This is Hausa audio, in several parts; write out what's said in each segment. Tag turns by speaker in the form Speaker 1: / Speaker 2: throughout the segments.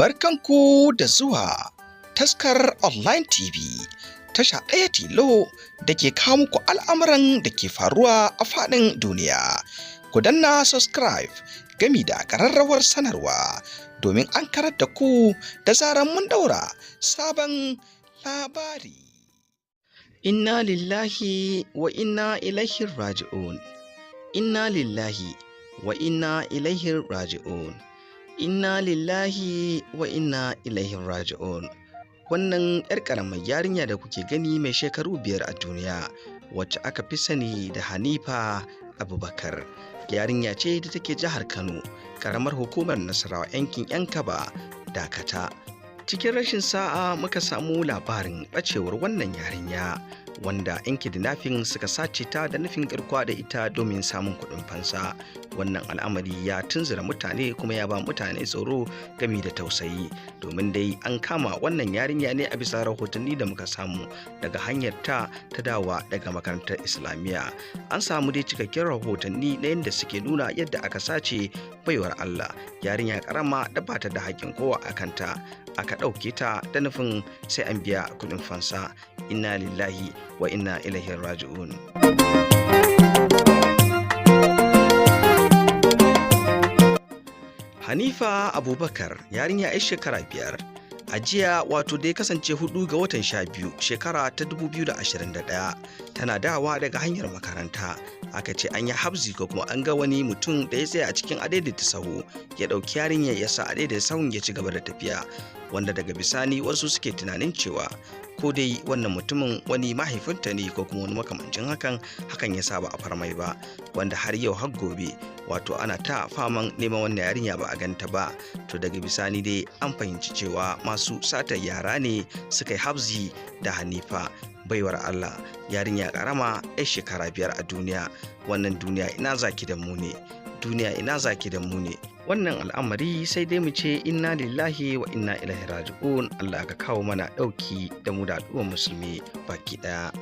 Speaker 1: Barkanku da zuwa Taskar Online TV, tasha ɗaya tilo da ke kawo muku al'amuran da ke faruwa a faɗin duniya. Ku danna subscribe gami da ƙararrawar sanarwa domin an karar da ku da zaran mun ɗaura sabon labari. Inna lillahi wa inna ilaihi raji'un. Inna lillahi wa inna ilaihi raji'un. Inna lillahi wa inna ilaihi raji'un. Wannan 'yar ƙaramar yarinya da kuke gani mai shekaru 5 a duniya, wacce aka fi sani da Hanifa Abubakar. Yarinya ce da take jihar Kano, ƙaramar hukumar Nasarawa, yankin 'Yankaba, Dakata. Cikin rashin sa'a muka samu labarin ɓacewar wannan yarinya, wanda 'yan kidnapping suka sace ta da nufin garkuwa da ita domin samun kuɗin fansa. Wannan al'amari ya tunzura mutane kuma ya ba mutane tsoro gami da tausayi, domin dai an kama wannan yarinya ne a bisa rahotanni da muka samu daga hanyar ta ta dawowa daga makarantar Islamiyya. An samu dai cikakken rahotanni na yadda suke nuna yadda aka sace baiwar Allah, yarinya karama da bata da haƙƙin kowa a kanta, aka ɗauke ta da nufin sai an biya kuɗin fansa. Inna lillahi wa inna ilaihi raji'un. Hanifa Abubakar, yarinya 'yar shekara 5, a jiya, wato da ya kasance 4 ga watan 12 shekara ta 2021, tana dawowa daga hanyar makaranta aka ce an yi habzi ko kuma an ga wani mutum da ya tsaya a cikin adaidaita sahu, ya ɗauki yarinyar ya sa adaidaita sahun ya ci gaba da tafiya, wanda daga bisani wasu suke tunanin cewa ko dai wannan mutumin wani mahaifinta ne ko kuma wani makamancin hakan, hakan ya sa ba a farmai ba, wanda har yau har gobe wato ana ta faman neman wannan yarinya ba a ganta ba. To daga bisani dai an fahimci cewa masu satar yara ne suka yi habzi da Hanifa, baiwar Allah, yarinya karama 'yar shekara 5 a duniya. Wannan duniya, ina zaki da mu ne? Duniya, ina zaki da mu ne? Wannan al'amari sai dai mu ce inna lillahi wa inna ilaihi raji'un. Allah ka kawo mana ɗauki da mu da al'ummar musulmi baki ɗaya.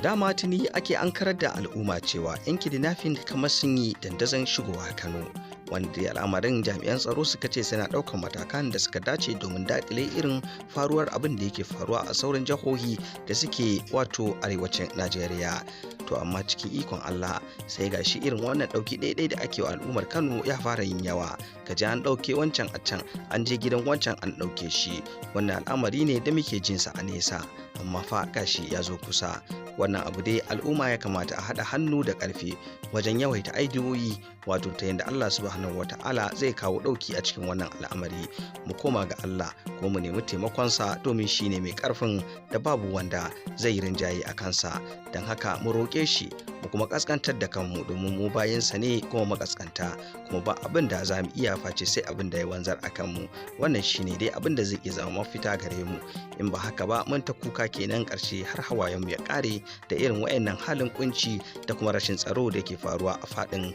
Speaker 1: Dama tuni ake ankarar da al'umma cewa 'yan kidnapping kamar sun yi dandazon shigowa Kano, wanda al'amarin jami'an tsaro suka ce suna ɗaukar matakan da suka dace domin daƙile irin faruwar abin da yake faruwa a sauran jihohi da suke wato arewacin Najeriya. To amma cikin ikon Allah sai gashi irin wannan ɗauki ɗaiɗai da ake wa al'ummar Kano ya fara yin yawa. Ka ji an ɗauke wancan a can, an je gidan wancan an ɗauke shi. Wannan al'amari ne da muke jinsa a nesa, amma fa gashi ya zo kusa. Wannan abu dai al'umma ya kamata a haɗa hannu da ƙarfe wajen yawaita aidiyoyi, wato ta yadda Allah subhanahu wata'ala zai kawo ɗauki a cikin wannan al'amari. Mu koma ga Allah kuma mu nemi taimakonsa, domin shi ne mai ƙarfin da babu wanda zai rinjaye a kansa. Don haka mu roƙe shi mu kuma ƙasƙantar da kanmu, domin mu bayansa ne kuma makaskanta, kuma ba abin da za mu iya face sai abin da ya wanzar a kanmu. Wannan shi ne dai abin da zai iya zama mafita gare mu. In ba haka ba, mun ta kuka kenan, ƙarshe har hawayenmu ya ƙare da irin wayannan halin kunci da kuma rashin tsaro da ke faruwa a faɗin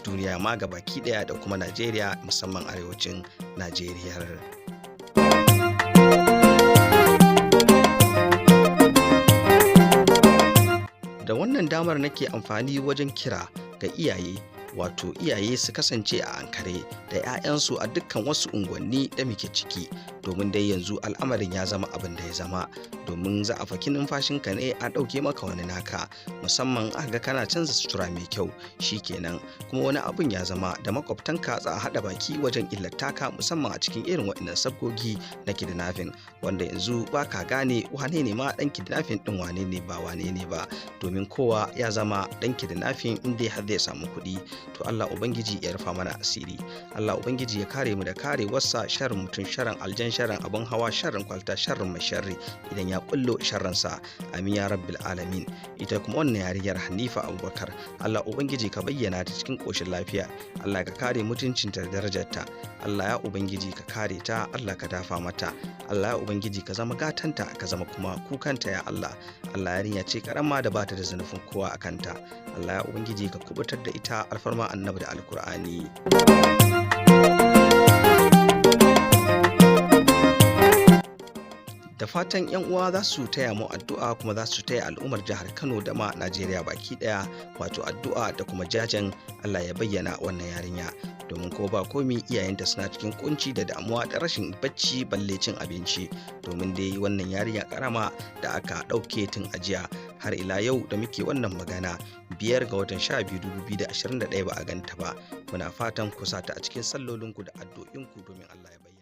Speaker 1: duniya ma baki ɗaya da kuma Najeriya, musamman arewacin Najeriya. Da wannan damar nake amfani wajen kira ga iyaye, wato iyaye su kasance a ankare da 'ya'yansu a dukkan wasu unguwanni da muke ciki, domin dai yanzu al'amarin ya zama abin da ya zama, domin za a faki numfashinka ne a ɗauke maka wani naka, musamman aka ga kana canza sutura mai kyau kenan. Kuma wani abun ya zama da makwabtanka za a haɗa baki wajen illata ka, musamman a cikin irin waɗannan sabgogi na kidnapping, wanda yanzu ba ka gane wane ne ma ɗan kidnapping ɗin, wane ne ba wane ne ba, domin kowa ya zama ɗan kidnapping in dai har zai samu kuɗi. To Allah Ubangiji ya rufa mana asiri. Allah Ubangiji ya kare mu da kare wasa sharrin mutum, sharrin aljan, sharrin abin hawa, sharrin kwalta, sharrin mai sharri idan ya kullo sharrinsa. Amin ya rabbil alamin. Ita kuma wannan yarinyar Hanifa Abubakar, Allah Ubangiji ka bayyana ta cikin koshin lafiya. Allah ka kare mutuncinta da darajarta. Allah ya Ubangiji ka kare ta. Allah ka dafa mata. Allah ya Ubangiji ka zama gatanta, ka zama kuma kukanta, ya Allah. Allah, yarinya ce karama da bata da zanufin kowa a kanta. Allah ya Ubangiji ka kubutar da ita, alfarma Annabi da Alkur'ani. Da fatan 'yan uwa za su taya mu addu'a, kuma za su taya al'ummar jihar Kano da ma Najeriya baki daya wato addu'a da kuma jajen Allah ya bayyana wannan yarinya, domin ko ba komi iyayenta suna cikin kunci da damuwa da rashin bacci balle cin abinci, domin dai wannan yarinya karama da aka ɗauke tun ajiya har ila yau da muke wannan magana 5 ga watan 12 2021 ba a ganta ba. Muna fatan ku sata a cikin sallolinku da addu'o'inku domin Allah ya bayyana.